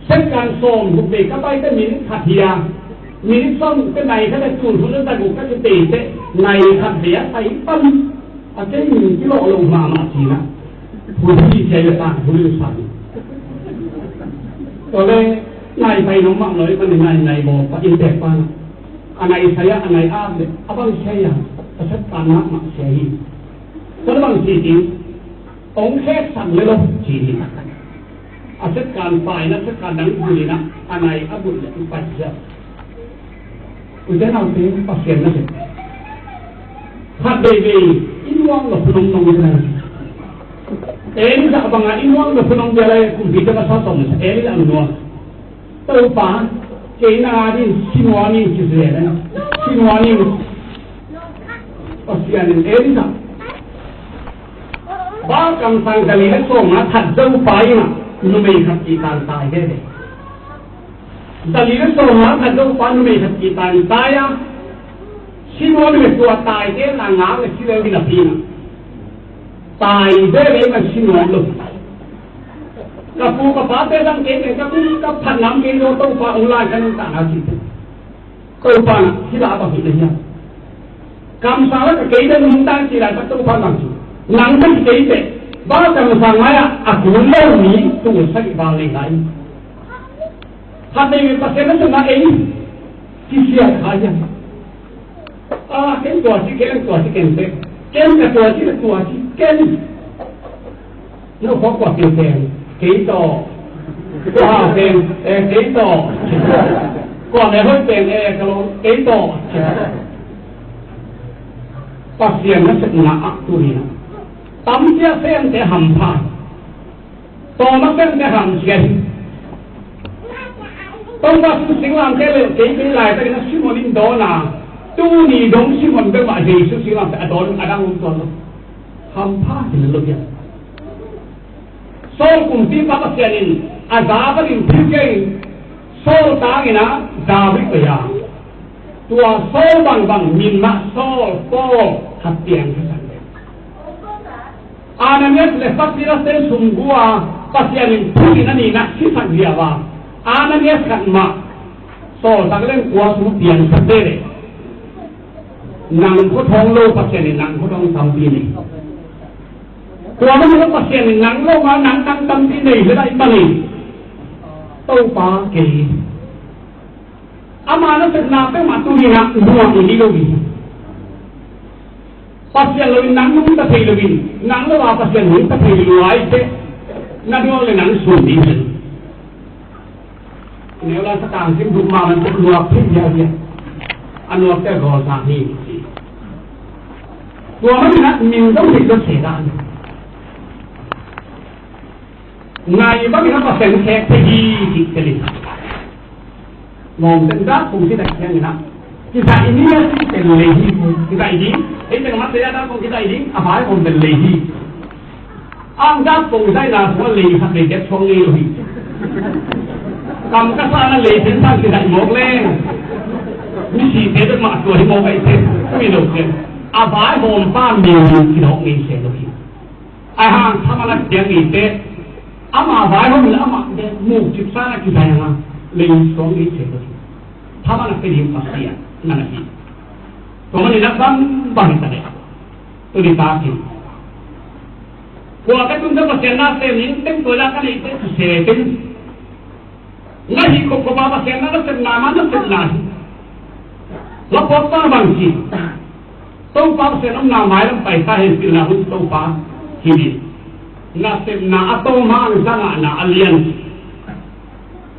Setkan sawm guk vei ka pai teh minit khat hi a, minit sawm guk teh nai khat a tul hun a za guk ka ci tei teh nai khat vei a pai pan. A kei min kilawh lo mahmah ci na. Hun hi cia le ta hun le sa. Tua le nai pai nong mah loi pan nai nai baw pa in tek pan. A nai sai a, a nai ap le a bang sai a, a setkan mahmah sia hi. Tua le bang ci ding, ong khek sang le lo ci hi. A setkan pai na setkan dang bul in a, a nai a bul le i pai sia. U te nau te Pasian na se. Khat vei vei i nuam lo phunong nong te nai. Elisa banga i nuam lo phunong te lai kumpi te masa tom Elisa nuam. Topa, kei na ding si nuam ing ci sia na. Si nuam ing. Pasian in Elisa. Ba kamsang Galili sawm a khat zo pa in a numei khat ci tan tai veve. Galili sawm a khat zo pa numei khat ci tan tai a, si nuam le tua tai te na ngak le si leu hi napi na. Tai veve man si nuam lo. Ka pu ka pa te zang kei te ka pu ka phat nam kei lo Topa ong lai ka nung ta na ci te. Topa na hih la bang hi na hiam? Kamsang la ka kei te nung ta ci lai pa Topa bang ci. Nang ka kei te ba kamsang mai a a kun lo mi tu sa ki bang nei lai. Khat nei mi Pasian na sung na ei kisia kha hiam? A, ken tua ci, ken tua ci, ken te. Ken ka tua ci, ka tua ci, ken. No khawk kua keu keng kei tawh Kua hau pen, eh, kei tawh. Kua meh hoih pen, eh, ka lo, kei tawh. Pasian nasepna ah tuni-in tampi a semte hampha. Tawm a semte hamsia hi. Topa sung singlamteh le kei kei laitakin a Simon in dawn a, tuni dong Simon bek mah Jesu singlamteh a dawn a dang om tuan lo. Hampha hi lo hiam? Saul kumpipa Pasian in a za bangin thil kei in Saul tangin a za bek pei a. Tua Saul bangbang min mah Saul, Paul khat piang hi sang. Ananias le Sapphira ten sum gu a, Pasian in thu in a nihna sisak ziau a, Ananias khat mah Saul tak leng kua sung piangsak te le. Nang khua thawng lo Pasian in nang khua thawng tampi nei. Tua man lo Pasian in nang lo ma nang nang tampi nei le lai pan in. Topa kei. Ama nasepna peuhmah tuni-in ah nuam i hi lo hi. Pasian lo in nang nungta thei lo in, nang lo a Pasian nungta thei lo a i teh, na nuam le nang sum ding hi. Neu la sa tang sim duk ma man tuk nuam thei hia hia. A nuam te gol sa hi. Tua man in ah min dong thei lo se dan. Ngai bangin a Pasian khek thei hi cih tel in. Ngawm ten dak kong kidai ciangin ah, kidai ni a cih tel lei hi. Kidai ding, ei teng mat te a dak kong kidai ding, a vaihawm tel lei hi. Ang dak kong kidaina sungah lei khat lei kep suang ngei lo hi. Kam ka sa na lei ten sang kidai mawk leng. Misite bek mah tua hi mawk ahi ten, ui lo ten. A vaihawmpa mi kidawk ngei se lo hi. Ahi hang thaman a kiang i teh, amah vaihawm le amah bek muk cipsa na kizai hang a, lei suang i se ko. Thaman a pia ding Pasian na na hi. Tua man in a bangbang hi ta leh. Tuni takin. Kua ka tun ta Pasian na sem in teng tua la ka nei teh ka se teng. Na hih khop khop a Pasian na nasepna mah nasepna hi. Lapawt pa bang ci. Topa Pasian omna mailam pai ta hen, pilna hun Topa hi ding. Nasepna a tawm hang zangahna a lian hi.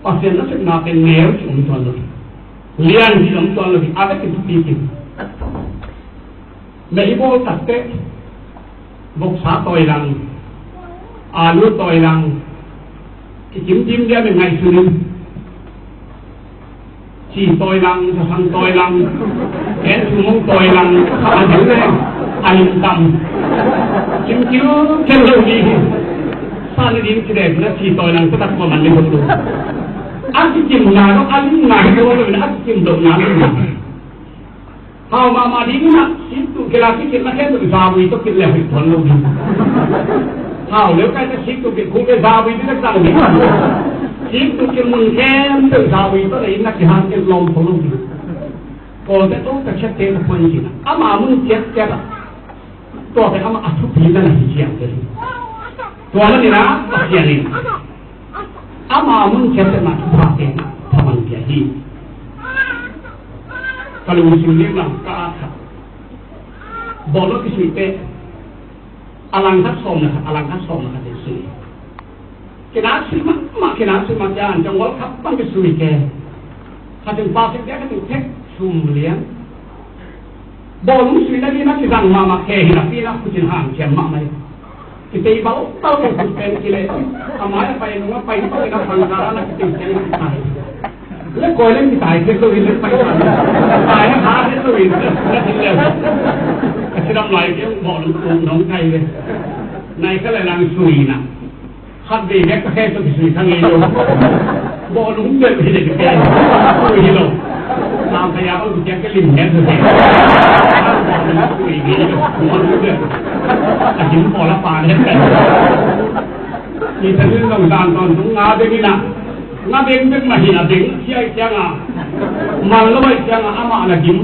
Pasian nasepna pen neu ci om tuan lo hi. Lian ci om tuan lo hi. A vekin thupi hi. Mei bawl takteh voksa tawi lang, alu tawi lang, kikim dim diam in ngaihsun in. Ci tawi lang, sasang tawi lang, ken sumong tawi lang, a dim le a lim tam. Kim kim ken lo ni. Sa ni dim ci dek na ci tawi lang, sa tak ko man ni lo. A kikim na lo, a lim na lo, a kikim lo na lo. Hau mahmah ding in ah, siktu kila kikilh na khen tawh zavui tawh kilh le hoih tuan lo ding. Hau leu kai tawh siktu kilh khuk le zavui ding na tang ding. Siktu kilh mun khen tawh zavui tawh le inn na kihang kilh lawm tawh lo ding. Kawlte tawh ka khiatte ka puan ding ah. Ama mun ciatciat ah. Tua pen amah a thupi na na hi ciang te. Tua manin ah Pasian in ama mun ciat te mah thupha te mah thaman pia hi. Ka lungsim lim lam ka at khat. Bawlung kisuih te a lang khat sawm na khat, a lang khat sawm na khat te sui. Kina sui mahmah, kina sui mah ciang ciang World Cup pan kisui ke. Khatin pa sik dia khatin thek sum lian. Bawlung sui na ding na kizang mahmah ke hi napi na khutin hanciam mahmah hi. Kitei balbal kei khut pen kile. A mai a pai nung a pai nung a pai na pang kala na kitei ciang na kitai. Le koi le kitai kei lo hi le pai na. Tai na ha kei lo hi le na kile. Ka sidam lai kei bawlung tung nong kai le. Nai ka le lang sui na. Khat vei bek ka khe tawh kisui kha ngei lo. Bawlung deuh hi deuh kei. Sui hi lo. Lam thei a bang kiang ka lim het lo. Bawlung sui ngei lo. Bawlung deuh. A dim pawl a pan het kei. Ni ta lim long dan tawntung nga beng in a. Nga beng bek mah hi na beng. Sia i ciang a. Mal lo i ciang a amah na dim.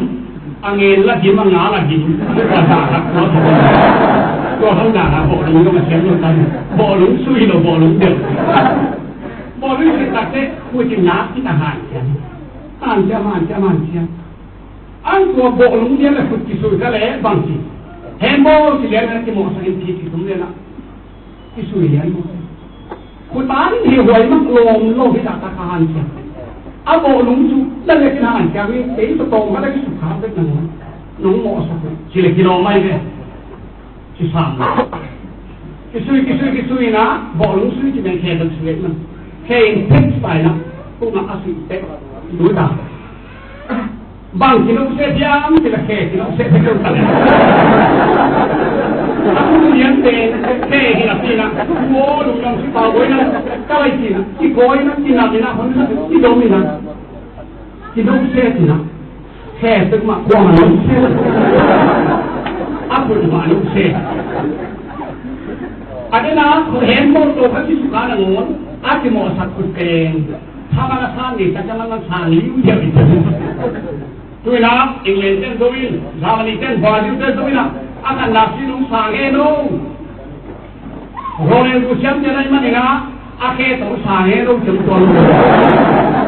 A ngen la dim, a nga la dim, a za la tua tua. Tua hang na na bawlung dong a siam lo tan. Bawlung sui lo, bawlung deuh. Bawlung sui tak te, hu cin na, cin a hanciam. Hanciam, hanciam, hanciam. Ang tua bawlung lian la khut kisui ka le bang ci. Hen bawl ci lian na kimawhsak in ci kitum lian na. Kisui lian maw. Kuta ning hi huai mak lawm lo hi dah ta ka han sia. A bawh lung cu na le kin han sia mi tei sa tawng ka le ki sukha bek nang. Nong mawh sa ku ci le ki lawm ai ve. Ci sam. Ki sui ki sui ki sui na bawh lung sui ci men khe dak sui man. Khe in pek pai na. Ku ma a sui pek. Lu da. Bang kino se diam kila khe kino se pe keu tang. Aku lian te khe hi na pi na. Wo lu yong si pa woi na. Ka lai si na. Ki koi na ki na ki na hon na ki dom na. Kino se ki na. Khe pe ma kua ma no se. Aku ma no se. Adena ko hen mo to ka ki su ka na ngon. Aki mo sa ku ken. Thaman a sang ni, thaman a sang ni, uya ni. Tuina, England ten zo in, Germany ten, Brazil ten zo in a, a kan na si lung sang e no. Ronen ku siam ten ai man ina, a ke to sang e no, siam to.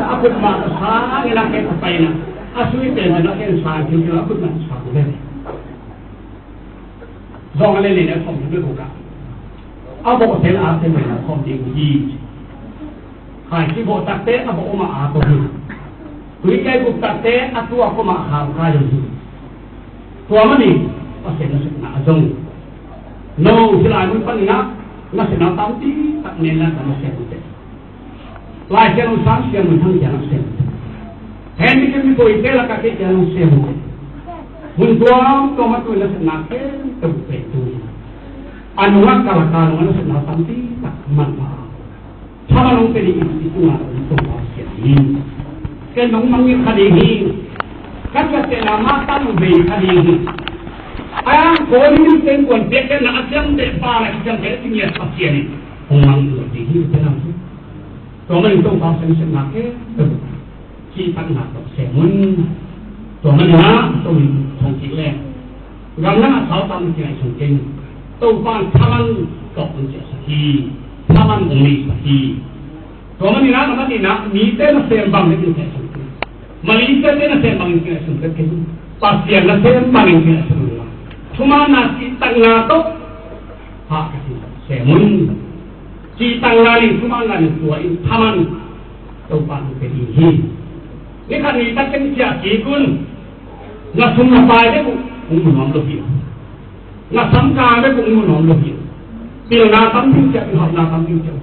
A kut ma to sang e na ke to pai na. A sui ten na ke sang, siam a kut ma sang e. Zong a le le na khom ding ko ka. A bawh tel a tel le na khom ding hi. Khai si bawh tak te a bawh ma a to hi. Tui kai guk tak te a tua ko ma kham kai hi. Tua mani Pasian na sukna a zong. No, hilai mun pan na na sena tam ti tak nen na ka na sena te. Lai Siangtho sang siam mun thang kiang a sem. Hen mi kem mi poi te la ka ke kiang a sem. Mun tuam tuam a tu na sem na ke tu pe tu. Anu a ka la ka nu na sem na tam ti tak man ma. Sama nong pe ni i tu na tu pa siam ni. Ken nong mang ni kha ding hi. Ka ka te na ma ta nong be kha ding hi. Ayang ko ni ten kuan pe ke na a siam te pa na siam te ti ngiat pa siam ni. Hong mang ni ding hi te na. Tua manin Topa semsemna khempeuh cihtakna tawh sem un. Tua manin ah Topa in thong kik leng, gamdang ah sau tam ci ngaihsun kei un. Topa in thaman tawh hong ciahsak hi. Thaman hong neisak hi. Tua manin ah a manin ah mite nasem bang bek in ngaihsun kei un. Malaysia te nasem bang in ngaihsun kei un. Pasian nasem bang in ngaihsun un. Thumaanna cihtakna tawh hah ka ci sem un. Cihtakna ning thumaanna ning tua in thaman Topa hong pe ding hi. Ni khat ni tak ken ciah kik un. Na sum na pai bek uh hong mu nuam lo hi. Na sam ka bek uh hong mu nuam lo hi. Pilna tam ding ciah, hauhna tam ding ciah.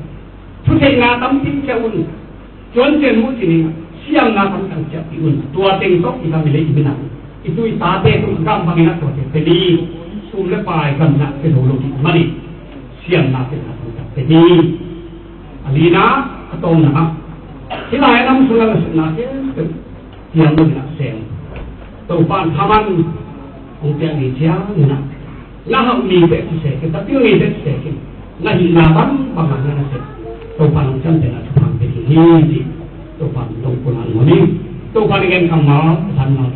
Thutheihna tam ding ciah un. Cuan cian mu ci ning siamna tam ding ciah ding un. Tua teng tawh i gam i lei i minam, i tu i tate tu i gam bangin a tuate pe ni. Sum le pai gam na pe lo lo ding mani. Siamna pe na tam ding pe ni. A lina, a tawmna ah hih lai a nam sung a na sukna khempeuh hiam lo ding a sem. Topa in thaman hong piak ni ciang in ah na hauh ni teh ci sek in, na pil ni teh ci sek in, na hihna bangbang ah na na sek. Topa in hong ciamtehna thupha pe ding hi ci. Topa in tong pulak nuam hi. Topa in gen kammal a san mal